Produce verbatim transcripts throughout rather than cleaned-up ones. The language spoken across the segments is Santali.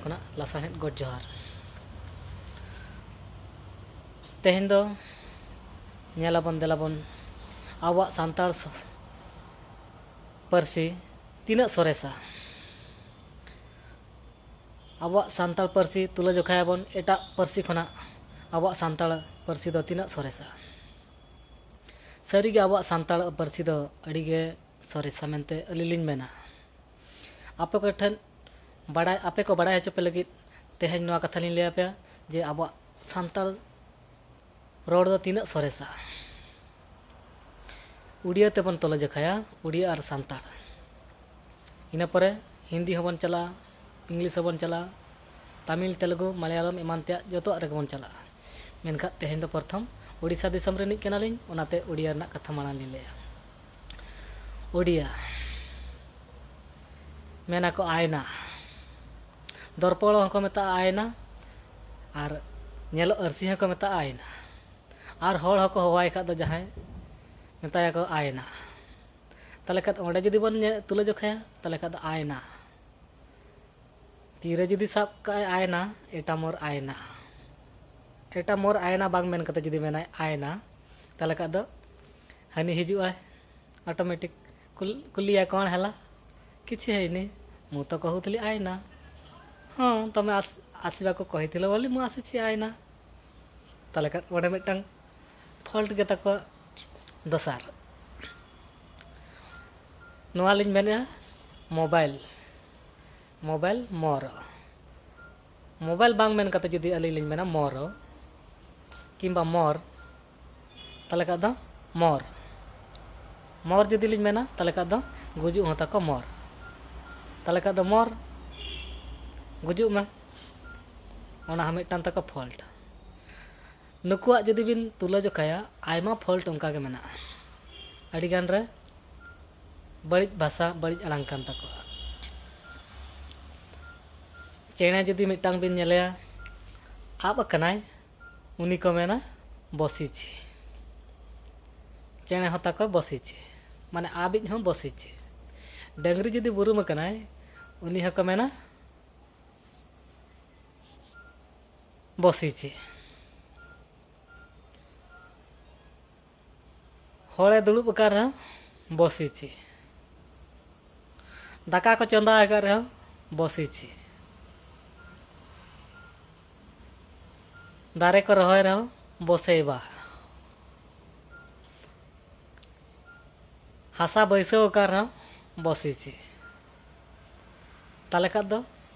ᱠᱷᱚᱱᱟᱜ ᱞᱟᱥᱟᱲᱦᱮᱫ ᱜᱚᱰ ᱡᱚᱦᱟᱨ᱾ ᱛᱮᱦᱮᱧ ᱫᱚ ᱧᱮᱞᱟᱵᱚᱱ, ᱫᱮᱞᱟᱵᱚᱱ, ᱟᱵᱚᱣᱟᱜ ᱥᱟᱱᱛᱟᱲ ᱥ-, ᱯᱟᱹᱨᱥᱤ ᱛᱤᱱᱟᱹᱜ ᱥᱚᱨᱮᱥᱟ᱾ ᱟᱵᱚᱣᱟᱜ ᱥᱟᱱᱛᱟᱲ ᱯᱟᱹᱨᱥᱤ ᱛᱩᱞᱟᱹᱡᱚᱠᱷᱟᱭᱟᱵᱚᱱ ᱮᱴᱟᱜ ᱯᱟᱹᱨᱥᱤ ᱠᱷᱚᱱᱟᱜ, ᱟᱵᱚᱣᱟᱜ ᱥᱟᱱᱛᱟᱲ ᱯᱟᱹᱨᱥᱤ ᱫᱚ ᱛᱤᱱᱟᱹᱜ ᱥᱚᱨᱮᱥᱟ᱾ ᱥᱟᱹᱨᱤᱜᱮ ᱟᱵᱚᱣᱟᱜ ᱥᱟᱱᱛᱟᱲ ᱯᱟᱹᱨᱥᱤ ᱫᱚ ᱟᱹᱰᱤᱜᱮ ᱥᱚᱨᱮᱥᱟ ᱢᱮᱱᱛᱮ ᱟᱹᱞᱤᱧ ᱞᱤᱧ ᱢᱮᱱᱟ᱾ ᱟᱯᱮ ᱠᱚ ᱴᱷᱮᱱ ᱵᱟᱲᱟᱭ, ᱟᱯᱮ ᱠᱚ ᱵᱟᱲᱟᱭ ᱦᱚᱪᱚ ᱯᱮ ᱞᱟᱹᱜᱤᱫ ᱛᱮᱦᱮᱧ ᱱᱚᱣᱟ ᱠᱟᱛᱷᱟ ᱞᱤᱧ ᱞᱟᱹᱭ ᱟᱯᱮᱭᱟ ᱡᱮ ᱟᱵᱚᱣᱟᱜ ᱥᱟᱱᱛᱟᱲ ᱨᱚᱲ ᱫᱚ ᱛᱤᱱᱟᱹᱜ ᱥᱚᱨᱮᱥᱟ᱾ ᱩᱲᱤᱭᱟᱹ ᱛᱮᱵᱚᱱ ᱛᱩᱞᱟᱹ ᱡᱚᱠᱷᱟᱭᱟ, ᱩᱲᱤᱭᱟᱹ ᱟᱨ ᱥᱟᱱᱛᱟᱲ᱾ ᱤᱱᱟᱹ ᱯᱚᱨᱮ ᱦᱤᱱᱫᱤ ᱦᱚᱸᱵᱚᱱ ᱪᱟᱞᱟᱜᱼᱟ, ᱤᱝᱞᱤᱥ ᱦᱚᱸᱵᱚᱱ ᱪᱟᱞᱟᱜᱼᱟ, ᱛᱟᱢᱤᱞ, ᱛᱮᱞᱮᱜᱩ, ᱢᱟᱞᱟᱭᱟᱞᱚᱢ ᱮᱢᱟᱱ ᱛᱮᱭᱟᱜ ᱡᱚᱛᱚᱣᱟᱜ ᱨᱮᱜᱮ ᱵᱚᱱ ᱪᱟᱞᱟᱜᱼᱟ᱾ ᱢᱮᱱᱠᱷᱟᱱ ᱛᱮᱦᱮᱧ ᱫᱚ ᱯᱨᱚᱛᱷᱚᱢ ᱳᱰᱤᱥᱟ ᱫᱤᱥᱚᱢ ᱨᱤᱱᱤᱡ ᱠᱟᱱᱟᱞᱤᱧ, ᱚᱱᱟᱛᱮ ᱳᱰᱤᱭᱟ ᱨᱮᱱᱟᱜ ᱠᱟᱛᱷᱟ ᱢᱟᱲᱟᱝ ᱞᱤᱧ ᱞᱟᱹᱭᱟ᱾ ᱳᱰᱤᱭᱟ ᱢᱮᱱᱟᱠᱚ ᱟᱭᱱᱟ, ᱫᱚᱨᱯᱚᱲ ᱦᱚᱸᱠᱚ ᱢᱮᱛᱟᱜᱼᱟ ᱟᱭᱱᱟ, ᱟᱨ ᱧᱮᱞᱚᱜ ᱟᱹᱨᱥᱤ ᱦᱚᱸᱠᱚ ᱢᱮᱛᱟᱜᱼᱟ ᱟᱭᱱᱟ, ᱟᱨ ᱦᱚᱲ ᱦᱚᱸᱠᱚ ᱦᱚᱦᱚᱣᱟᱭ ᱠᱷᱟᱡ ᱫᱚ ᱡᱟᱦᱟᱸᱭ ᱢᱮᱛᱟᱭᱟᱠᱚ ᱟᱭᱱᱟ᱾ ᱛᱟᱦᱚᱞᱮ ᱠᱷᱟᱱ ᱚᱸᱰᱮ ᱡᱩᱫᱤ ᱵᱚᱱ ᱧᱮ-, ᱛᱩᱞᱟᱹ ᱡᱚᱠᱷᱟᱭᱟ, ᱛᱟᱦᱚᱞᱮ ᱠᱷᱟᱱ ᱫᱚ ᱟᱭᱱᱟ᱾ ᱛᱤᱨᱮ ᱡᱩᱫᱤ ᱥᱟᱵ ᱠᱟᱜᱼᱟᱭ ᱟᱭᱱᱟ, ᱮᱴᱟ ᱢᱳᱨ ᱟᱭᱱᱟ, ᱮᱴᱟ ᱢᱳᱨ ᱟᱭᱱᱟ ᱵᱟᱝ ᱢᱮᱱ ᱠᱟᱛᱮ ᱡᱩᱫᱤ ᱢᱮᱱᱟᱭ ᱟᱭᱱᱟ, ᱛᱟᱦᱚᱞᱮ ᱠᱷᱟᱱ ᱫᱚ ᱦᱟᱹᱱᱤ ᱦᱤᱡᱩᱜᱼᱟᱭ ᱚᱴᱳᱢᱮᱴᱤᱠ᱾ ᱠᱩᱞ-, ᱠᱩᱞᱤᱭᱟ, "ᱠᱚᱬ ᱦᱮᱞᱟ?" "ᱠᱤᱪᱷᱤ ᱦᱮᱭᱱᱤ, ᱢᱩ ᱛᱚ ᱠᱚᱦᱩᱛᱞᱤ ᱟᱭᱱᱟ᱾" "ᱦᱚᱸ, ᱛᱚᱢᱮ ᱟᱥ-, ᱟᱥᱤᱵᱟ ᱠᱚ ᱠᱚᱦᱤᱛᱤᱞ ᱵᱚᱞᱤ, ᱢᱩ ᱟᱥᱤᱪᱷᱤ ᱟᱭᱱᱟ᱾" ᱛᱟᱦᱚᱞᱮ ᱠᱷᱟᱱ ᱚᱸᱰᱮ ᱢᱤᱫᱴᱟᱝ ᱯᱷᱚᱞᱴ ᱜᱮ ᱛᱟᱠᱚ᱾ ᱫᱚᱥᱟᱨ, ᱱᱚᱣᱟ ᱞᱤᱧ ᱢᱮᱱᱮᱫᱼᱟ ᱢᱳᱵᱟᱭᱤᱞ, ᱢᱳᱵᱟᱭᱤᱞ ᱢᱚᱨ᱾ ᱢᱳᱵᱟᱭᱤᱞ ᱵᱟᱝ ᱢᱮᱱ ᱠᱟᱛᱮ ᱡᱩᱫᱤ ᱟᱹᱞᱤᱧ ᱞᱤᱧ ᱢᱮᱱᱟ ᱢᱚᱨᱚ ᱠᱤᱝᱵᱟ ᱢᱚᱨ, ᱛᱟᱦᱚᱞᱮ ᱠᱷᱟᱱ ᱫᱚ ᱢᱚᱨ᱾ ᱢᱚᱨ ᱡᱩᱫᱤ ᱞᱤᱧ ᱢᱮᱱᱟ, ᱛᱟᱦᱚᱞᱮ ᱠᱷᱟᱱ ᱫᱚ ᱜᱩᱡᱩᱜ ᱦᱚᱸ ᱛᱟᱠᱚ ᱢᱚᱨ᱾ ᱛᱟᱦᱚᱞᱮ ᱠᱷᱟᱱ ᱫᱚ ᱢᱚᱨ, ᱜᱩᱡᱩᱜ ᱢᱮ, ᱚᱱᱟ ᱦᱚᱸ ᱢᱤᱫᱴᱟᱝ ᱛᱟᱠᱚ ᱯᱷᱚᱞᱴ᱾ ᱱᱩᱠᱩᱣᱟᱜ ᱡᱩᱫᱤ ᱵᱤᱱ ᱛᱩᱞᱟᱹ ᱡᱚᱠᱷᱟᱭᱟ, ᱟᱭᱢᱟ ᱯᱷᱚᱞᱴ ᱚᱱᱠᱟ ᱜᱮ ᱢᱮᱱᱟᱜᱼᱟ᱾ ᱟᱹᱰᱤ ᱜᱟᱱ ᱨᱮ ᱵᱟᱹᱲᱤᱡ ᱵᱷᱟᱥᱟ, ᱵᱟᱹᱲᱤᱡ ᱟᱲᱟᱝ ᱠᱟᱱ ᱛᱟᱠᱚᱣᱟ᱾ ᱪᱮᱬᱮ ᱡᱩᱫᱤ ᱢᱤᱫᱴᱟᱝ ᱵᱤᱱ ᱧᱮᱞᱮᱭᱟ, ᱟᱵ ᱟᱠᱟᱱᱟᱭ, ᱩᱱᱤ ᱠᱚ ᱢᱮᱱᱟ ᱵᱚᱥᱤᱪᱤ᱾ ᱪᱮᱬᱮ ᱦᱚᱸ ᱛᱟᱠᱚ ᱵᱚᱥᱤᱪᱤ, ᱢᱟᱱᱮ ᱟᱵᱤᱡ ᱦᱚᱸ ᱵᱚᱥᱤᱪᱤ᱾ ᱰᱟᱹᱝᱨᱤ ᱡᱩᱫᱤ ᱵᱩᱨᱩᱢ ᱟᱠᱟᱱᱟᱭ, ᱩᱱᱤ ᱦᱚᱸᱠᱚ ᱢᱮᱱᱟ ᱵᱚᱥᱤᱪᱤ᱾ ᱦᱚᱲᱮ ᱫᱩᱲᱩᱵ ᱟᱠᱟᱱ ᱨᱮᱦᱚᱸ ᱵᱚᱥᱤᱪᱤ᱾ ᱫᱟᱠᱟ ᱠᱚ ᱪᱚᱸᱫᱟ ᱟᱠᱟᱫ ᱨᱮᱦᱚᱸ ᱵᱚᱥᱤᱪᱤ᱾ ᱫᱟᱨᱮ ᱠᱚ ᱨᱚᱦᱚᱭ ᱨᱮᱦᱚᱸ ᱵᱚᱥᱮᱭᱵᱟ᱾ ᱦᱟᱥᱟ ᱵᱟᱹᱭᱥᱟᱹᱣ ᱟᱠᱟᱱ ᱨᱮᱦᱚᱸ ᱵᱚᱥᱤᱪᱤ᱾ ᱛᱟᱦᱚᱞᱮ ᱠᱷᱟᱱ ᱫᱚ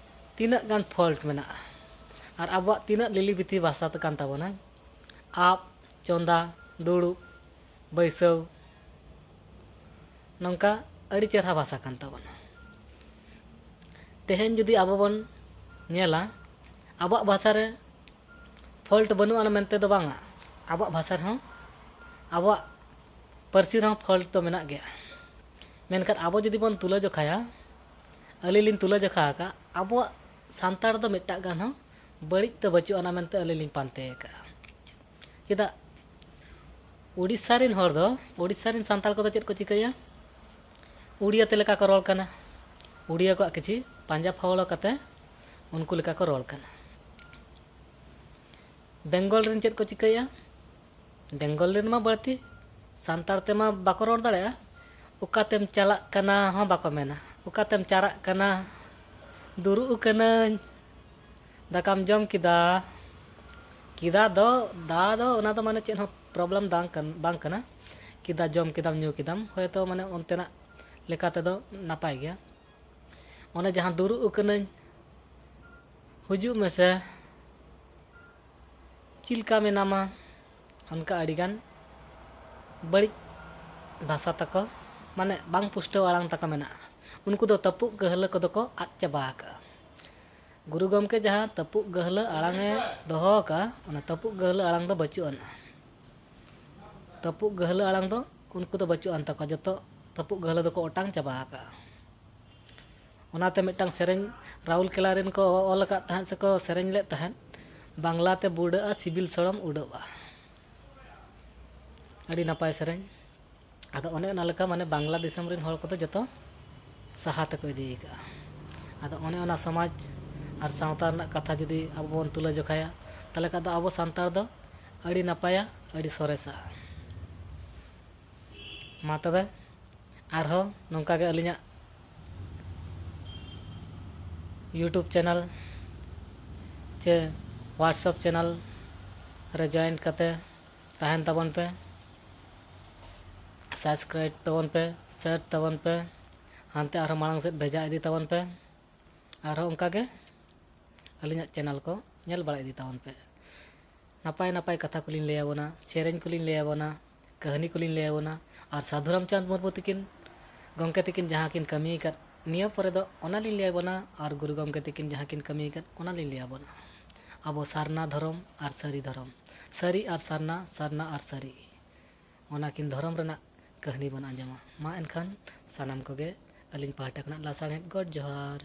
ᱛᱤᱱᱟᱹᱜ ᱜᱟᱱ ᱯᱷᱚᱞᱴ ᱢᱮᱱᱟᱜᱼᱟ? ᱟᱨ ᱟᱵᱚᱣᱟᱜ ᱛᱤᱱᱟᱹᱜ ᱞᱤᱞᱤ ᱵᱤᱛᱤ ᱵᱷᱟᱥᱟ ᱠᱟᱱ ᱛᱟᱵᱚᱱᱟ? ᱟᱵ, ᱪᱚᱸᱫᱟ, ᱫᱩᱲᱩᱵ, ᱵᱟᱹᱭᱥᱟᱹᱣ, ᱱᱚᱝᱠᱟ ᱟᱹᱰᱤ ᱪᱮᱦᱨᱟ ᱵᱷᱟᱥᱟ ᱠᱟᱱ ᱛᱟᱵᱚᱱᱟ᱾ ᱛᱮᱦᱮᱧ ᱡᱩᱫᱤ ᱟᱵᱚ ᱵᱚᱱ ᱧᱮᱞᱟ, ᱟᱵᱚᱣᱟᱜ ᱵᱷᱟᱥᱟ ᱨᱮ ᱯᱷᱚᱞᱴ ᱵᱟᱹᱱᱩᱜ ᱟᱱᱟ ᱢᱮᱱᱛᱮ ᱫᱚ ᱵᱟᱝᱟ, ᱟᱵᱚᱣᱟᱜ ᱵᱷᱟᱥᱟ ᱨᱮᱦᱚᱸ, ᱟᱵᱚᱣᱟᱜ ᱯᱟᱹᱨᱥᱤ ᱨᱮᱦᱚᱸ ᱯᱷᱚᱞᱴ ᱫᱚ ᱢᱮᱱᱟᱜ ᱜᱮᱭᱟ᱾ ᱢᱮᱱᱠᱷᱟᱱ ᱟᱵᱚ ᱡᱩᱫᱤ ᱵᱚᱱ ᱛᱩᱞᱟᱹ ᱡᱚᱠᱷᱟᱭᱟ, ᱟᱹᱞᱤᱧ ᱞᱤᱧ ᱛᱩᱞᱟᱹ ᱡᱚᱠᱷᱟ ᱟᱠᱟᱫ, ᱟᱵᱚᱣᱟᱜ ᱥᱟᱱᱛᱟᱲ ᱫᱚ ᱢᱤᱫᱴᱟᱜ ᱜᱟᱱ ᱦᱚᱸ ᱵᱟᱹᱲᱤᱡ ᱫᱚ ᱵᱟᱹᱪᱩᱜ ᱟᱱᱟ ᱢᱮᱱᱛᱮ ᱟᱹᱞᱤᱧ ᱞᱤᱧ ᱯᱟᱱᱛᱮ ᱟᱠᱟᱫᱼᱟ᱾ ᱪᱮᱫᱟᱜ? ᱩᱲᱤᱥᱥᱟ ᱨᱮᱱ ᱦᱚᱲ ᱫᱚ, ᱩᱲᱤᱥᱥᱟ ᱨᱮᱱ ᱥᱟᱱᱛᱟᱲ ᱠᱚᱫᱚ ᱪᱮᱫ ᱠᱚ ᱪᱤᱠᱟᱹᱭᱟ? ᱩᱲᱤᱭᱟ ᱛᱮ ᱞᱮᱠᱟ ᱠᱚ ᱨᱚᱲ ᱠᱟᱱᱟ᱾ ᱩᱲᱤᱭᱟ ᱠᱚᱣᱟᱜ ᱠᱤᱪᱷᱤ ᱯᱟᱸᱡᱟ ᱯᱷᱟᱣᱲᱟ ᱠᱟᱛᱮ ᱩᱱᱠᱩ ᱞᱮᱠᱟ ᱠᱚ ᱨᱚᱲ ᱠᱟᱱᱟ᱾ ᱵᱮᱝᱜᱚᱞ ᱨᱮᱱ ᱪᱮᱫ ᱠᱚ ᱪᱤᱠᱟᱹᱭᱟ? ᱵᱮᱝᱜᱚᱞ ᱨᱮᱱ ᱢᱟ ᱵᱟᱹᱲᱛᱤ ᱥᱟᱱᱛᱟᱲ ᱛᱮᱢᱟ ᱵᱟᱠᱚ ᱨᱚᱲ ᱫᱟᱲᱮᱭᱟᱜᱼᱟ᱾ "ᱚᱠᱟᱛᱮᱢ ᱪᱟᱞᱟᱜ ᱠᱟᱱᱟ" ᱦᱚᱸ ᱵᱟᱠᱚ ᱢᱮᱱᱟ, "ᱚᱠᱟᱛᱮᱢ ᱪᱟᱞᱟᱜ ᱠᱟᱱᱟ?" "ᱫᱩᱲᱩᱵ ᱟᱠᱟᱱᱟᱹᱧ, ᱫᱟᱠᱟᱢ ᱡᱚᱢ ᱠᱮᱫᱟ?" ᱠᱮᱫᱟ ᱫᱚ, ᱫᱟ ᱫᱚ ᱚᱱᱟ ᱫᱚ ᱢᱟᱱᱮ ᱪᱮᱫ ᱦᱚᱸ ᱯᱨᱚᱵᱞᱮᱢ ᱵᱟᱝ ᱠᱟᱱ-, ᱵᱟᱝ ᱠᱟᱱᱟ᱾ ᱠᱮᱫᱟ, ᱡᱚᱢ ᱠᱮᱫᱟᱢ, ᱧᱩ ᱠᱮᱫᱟᱢ, ᱦᱚᱭᱛᱳ ᱢᱟᱱᱮ ᱚᱱᱛᱮᱱᱟᱜ ᱞᱮᱠᱟ ᱛᱮᱫᱚ ᱱᱟᱯᱟᱭ ᱜᱮᱭᱟ᱾ ᱚᱱᱮ ᱡᱟᱦᱟᱸ "ᱫᱩᱲᱩᱵ ᱟᱠᱟᱱᱟᱹᱧ, ᱦᱤᱡᱩᱜ ᱢᱮᱥᱮ", "ᱪᱮᱫ ᱞᱮᱠᱟ ᱢᱮᱱᱟᱢᱟ?" ᱚᱱᱠᱟ ᱟᱹᱰᱤᱜᱟᱱ ᱵᱟᱹᱲᱤᱡ ᱵᱷᱟᱥᱟ ᱛᱟᱠᱚ, ᱢᱟᱱᱮ ᱵᱟᱝ ᱯᱩᱥᱴᱟᱹᱣ ᱟᱲᱟᱝ ᱛᱟᱠᱚ ᱢᱮᱱᱟᱜᱼᱟ᱾ ᱩᱱᱠᱩ ᱫᱚ ᱛᱟᱹᱯᱩᱜ ᱜᱟᱹᱦᱞᱟᱹ ᱠᱚᱫᱚ ᱠᱚ ᱟᱫ ᱪᱟᱵᱟ ᱟᱠᱟᱜᱼᱟ᱾ ᱜᱩᱨᱩ ᱜᱚᱢᱠᱮ ᱡᱟᱦᱟᱸ ᱛᱟᱹᱯᱩᱜ ᱜᱟᱹᱦᱞᱟᱹ ᱟᱲᱟᱝ ᱮ ᱫᱚᱦᱚ ᱟᱠᱟᱫᱼᱟ, ᱚᱱᱟ ᱛᱟᱹᱯᱩᱜ ᱜᱟᱹᱦᱞᱟᱹ ᱟᱲᱟᱝ ᱫᱚ ᱵᱟᱹᱪᱩᱜ ᱟᱱᱟ᱾ ᱛᱟᱹᱯᱩᱜ ᱜᱟᱹᱦᱞᱟᱹ ᱟᱲᱟᱝ ᱫᱚ ᱩᱱᱠᱩ ᱫᱚ ᱵᱟᱹᱪᱩᱜ ᱟᱱ ᱛᱟᱠᱚᱣᱟ, ᱡᱚᱛᱚ ᱛᱟᱹᱯᱩᱜ ᱜᱟᱹᱦᱞᱟᱹ ᱫᱚᱠᱚ ᱚᱴᱟᱝ ᱪᱟᱵᱟ ᱟᱠᱟᱫᱼᱟ᱾ ᱚᱱᱟᱛᱮ ᱢᱤᱫᱴᱟᱝ ᱥᱮᱨᱮᱧ ᱨᱟᱣᱩᱞ ᱠᱮᱞᱟ ᱨᱮᱱ ᱠᱚ ᱚᱞ ᱟᱠᱟᱫ ᱛᱟᱦᱮᱸᱫ ᱥᱮᱠᱚ ᱥᱮᱨᱮᱧ ᱞᱮᱫ ᱛᱟᱦᱮᱸᱫ, "ᱵᱟᱝᱞᱟ ᱛᱮ ᱵᱩᱰᱟᱹᱜᱼᱟ, ᱥᱤᱵᱤᱞ ᱥᱚᱲᱚᱢ ᱩᱰᱟᱹᱜᱼᱟ᱾" ᱟᱹᱰᱤ ᱱᱟᱯᱟᱭ ᱥᱮᱨᱮᱧ᱾ ᱟᱫᱚ ᱚᱱᱮ ᱚᱱᱟ ᱞᱮᱠᱟ ᱢᱟᱱᱮ ᱵᱟᱝᱞᱟ ᱫᱤᱥᱚᱢ ᱨᱮᱱ ᱦᱚᱲ ᱠᱚᱫᱚ ᱡᱚᱛᱚ ᱥᱟᱦᱟ ᱛᱮᱠᱚ ᱤᱫᱤ ᱟᱠᱟᱫᱼᱟ᱾ ᱟᱫᱚ ᱚᱱᱮ ᱚᱱᱟ ᱥᱚᱢᱟᱡᱽ ᱟᱨ ᱥᱟᱶᱛᱟ ᱨᱮᱱᱟᱜ ᱠᱟᱛᱷᱟ ᱡᱩᱫᱤ ᱟᱵᱚ ᱵᱚᱱ ᱛᱩᱞᱟᱹ ᱡᱚᱠᱷᱟᱭᱟ, ᱛᱟᱦᱚᱞᱮ ᱠᱷᱟᱱ ᱫᱚ ᱟᱵᱚ ᱥᱟᱱᱛᱟᱲ ᱫᱚ ᱟᱹᱰᱤ ᱱᱟᱯᱟᱭᱟ, ᱟᱹᱰᱤ ᱥᱚᱨᱮᱥᱟ᱾ ᱢᱟ ᱛᱚᱵᱮ, ᱟᱨᱦᱚᱸ ᱱᱚᱝᱠᱟ ᱜᱮ ᱟᱹᱞᱤᱧᱟᱜ YouTube channel ᱪᱮ WhatsApp channel ᱨᱮ join ᱠᱟᱛᱮ ᱛᱟᱦᱮᱱ ᱛᱟᱵᱚᱱ ᱯᱮ᱾ Subscribe ᱛᱟᱵᱚᱱ ᱯᱮ, share ᱛᱟᱵᱚᱱ ᱯᱮ, ᱦᱟᱱᱛᱮ ᱟᱨᱦᱚᱸ ᱢᱟᱲᱟᱝ ᱥᱮᱫ ᱵᱷᱮᱡᱟ ᱤᱫᱤ ᱛᱟᱵᱚᱱ ᱯᱮ᱾ ᱟᱨᱦᱚᱸ ᱚᱱᱠᱟ ᱜᱮ ᱟᱹᱞᱤᱧᱟᱜ channel ᱠᱚ ᱧᱮᱞ ᱵᱟᱲᱟ ᱤᱫᱤ ᱛᱟᱵᱚᱱ ᱯᱮ᱾ ᱱᱟᱯᱟᱭ ᱱᱟᱯᱟᱭ ᱠᱟᱛᱷᱟ ᱠᱚᱞᱤᱧ ᱞᱟᱹᱭ ᱟᱵᱚᱱᱟ, ᱥᱮᱨᱮᱧ ᱠᱚᱞᱤᱧ ᱞᱟᱹᱭ ᱟᱵᱚᱱᱟ, ᱠᱟᱹᱦᱱᱤ ᱠᱚᱞᱤᱧ ᱞᱟᱹᱭ ᱟᱵᱚᱱᱟ᱾ ᱟᱨ ᱥᱟᱹᱫᱷᱩ ᱨᱟᱢᱪᱟᱸᱫᱽ ᱢᱩᱨᱢᱩ ᱛᱟᱹᱠᱤᱱ, ᱜᱚᱢᱠᱮ ᱛᱟᱹᱠᱤᱱ ᱡᱟᱦᱟᱸ ᱠᱤᱱ ᱠᱟᱹᱢᱤ ᱟᱠᱟᱫ, ᱱᱤᱭᱟᱹ ᱯᱚᱨᱮ ᱫᱚ ᱚᱱᱟ ᱞᱤᱧ ᱞᱟᱹᱭ ᱟᱵᱚᱱᱟ᱾ ᱟᱨ ᱜᱩᱨᱩ ᱜᱚᱢᱠᱮ ᱛᱟᱹᱠᱤᱱ ᱡᱟᱦᱟᱸ ᱠᱤᱱ ᱠᱟᱹᱢᱤ ᱟᱠᱟᱫ, ᱚᱱᱟ ᱞᱤᱧ ᱞᱟᱹᱭ ᱟᱵᱚᱱᱟ᱾ ᱟᱵᱚ ᱥᱟᱨᱱᱟ ᱫᱷᱚᱨᱚᱢ ᱟᱨ ᱥᱟᱹᱨᱤ ᱫᱷᱚᱨᱚᱢ, ᱥᱟᱹᱨᱤ ᱟᱨ ᱥᱟᱨᱱᱟ, ᱥᱟᱨᱱᱟ ᱟᱨ ᱥᱟᱹᱨᱤ, ᱚᱱᱟ ᱠᱤᱱ ᱫᱷᱚᱨᱚᱢ ᱨᱮᱱᱟᱜ ᱠᱟᱹᱦᱱᱤ ᱵᱚᱱ ᱟᱸᱡᱚᱢᱟ᱾ ᱢᱟ ᱮᱱᱠᱷᱟᱱ ᱥᱟᱱᱟᱢ ᱠᱚᱜᱮ ᱟᱹᱞᱤᱧ ᱯᱟᱦᱴᱟ ᱠᱷᱚᱱᱟᱜ ᱞᱟᱥᱟᱲᱦᱮᱫ ᱜᱚᱰ ᱡᱚᱦᱟᱨ᱾